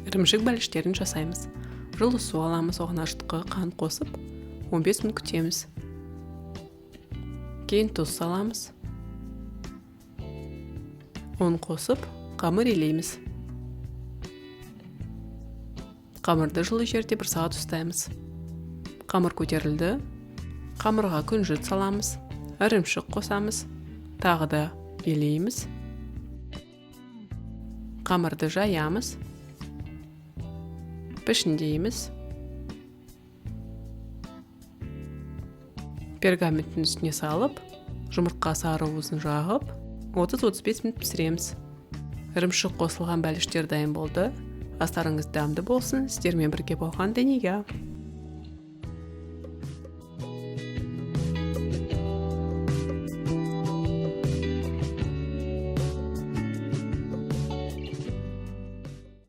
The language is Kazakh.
Ірімшік бәліштерін жасаймыз. Жылы су аламыз, оған ашытқы, қант қосып, 15 минут күтеміз. Кейін тұз саламыз. Ұн қосып, қамыр илейміз. Қамырды жылы жерде 1 сағат ұстаймыз. Қамыр көтерілді. Қамырға күнжіт саламыз, ірімшік қосамыз, тағы да илейміз. Қамырды жаямыз, пішіндейміз. Пергаменттің үстіне салып, жұмыртқа сары уызын жағып, 30-35 минут пісіреміз. Ірімшік қосылған бәліштер дайын болды. Астарыңыз дәмді болсын. Сіздермен бірге болған Дания.